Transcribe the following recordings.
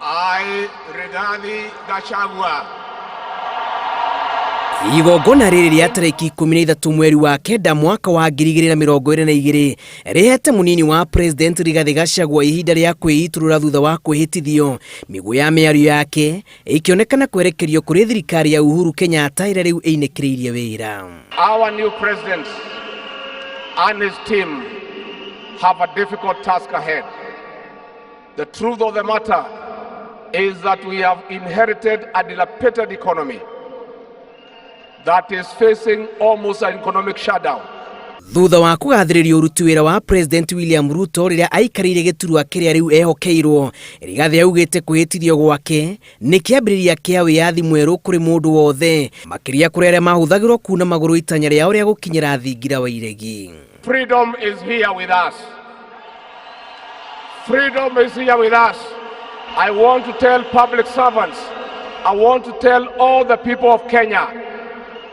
I, Rigathi Gachagua, Igongona rĩrĩ rĩa tarĩki 13 mweri wa kenda mwaka wa 2022 rĩhete mũnini wa President Rigathi Gachagua ihinda rĩa kwĩitũrũra thutha wa kwĩhĩtithio. Mĩguĩ ya mĩario yake ĩkĩonekana kwerekerio kũrĩ thirikari ya Uhuru Kenyatta ĩrĩa rĩu ĩinĩkĩrĩirie wĩra. Our new president and his team have a difficult task ahead. The truth of the matter is that we have inherited a dilapidated economy that is facing almost an economic shutdown. Thutha wa kũgathĩrĩrio ũruti wĩra wa President William Ruto rĩrĩa aikarĩire gĩturwa kĩrĩa rĩu ehokeirwo, Rigathi augĩte kwĩhĩtithio gwake nĩ kĩambĩrĩria kĩa wĩyathi mwerũ kũrĩ mũndũ wothe, makĩria kũrĩ arĩa mahũthagĩrwo kuna magũrũ itanya rĩao rĩa gũkinyĩra thingira wa iregi. Freedom is here with us. Freedom is here with us. I want to tell public servants, I want to tell all the people of Kenya,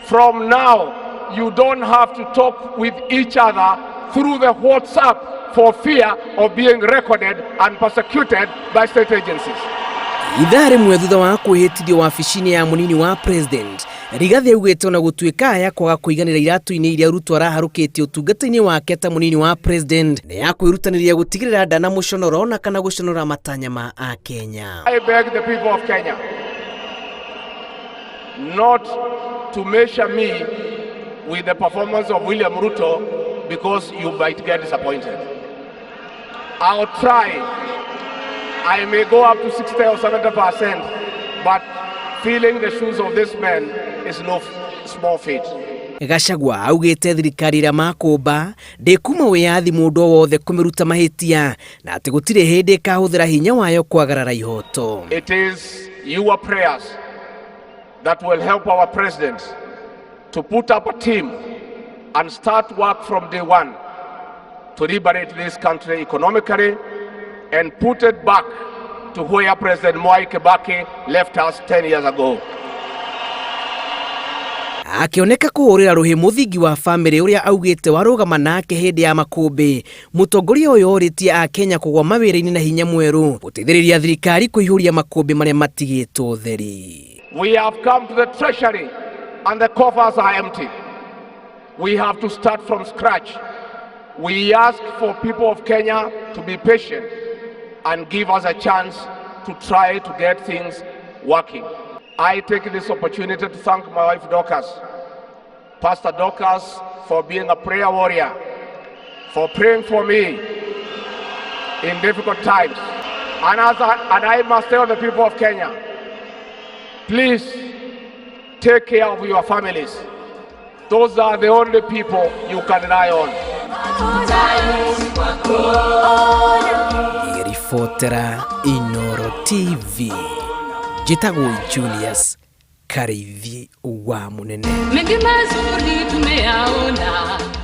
from now, you don't have to talk with each other through the WhatsApp for fear of being recorded and persecuted by state agencies. Ithaa rĩmwe thutha wa kwĩhĩtithio wabici-inĩ ya mũnini wa President, Rigathi augĩte ona gũtuĩka aya kwaga kũiganĩra iratũ-inĩ iria Ruto araharũkĩtie ũtungata-inĩ wake ta mũnini wa President, nĩ ya kwĩrutanĩria gũtigĩrĩra ndana mũconoro na kana gũconora matanya ma Akenya. I beg the people of Kenya not to measure me with the performance of William Ruto, because you might get disappointed. I'll try. I may go up to 60 or 70%, but filling the shoes of this man is no small feat. Gachagua augĩte thirikari ĩrĩa makũmba ndĩkuma wĩyathi mũndũ o wothe kũmĩruta mahĩtia na atĩ gũtirĩ hĩndĩ ĩkahũthĩra hinya wayo kwagarara ihoto. It is your prayers that will help our president to put up a team and start work from day one to liberate this country economically and put it back to where President Mwai Kibaki left us 10 years ago. Akĩoneka kũhũrĩra rũhĩ mũthingi wa bamĩrĩ ũrĩa augĩte warũgama nake hĩndĩ ya makũmbĩ, mũtongoria ũyũ orĩtie Akenya kũgwa mawĩra-inĩ na hinya mwerũ gũteithĩrĩria thirikari kũihũria makũmbĩ marĩa matigĩtwo theri. We have come to the treasury and the coffers are empty. We have to start from scratch. We ask for people of Kenya to be patient and give us a chance to try to get things working. I take this opportunity to thank my wife Dorcas, Pastor Dorcas, for being a prayer warrior, for praying for me in difficult times. And I must tell the people of Kenya, please take care of your families. Those are the only people you can rely on. Ribotera Inoro TV, njĩtagwo Julius Karĩithi wa Mũnene. Mengi mazuri tumeyaona.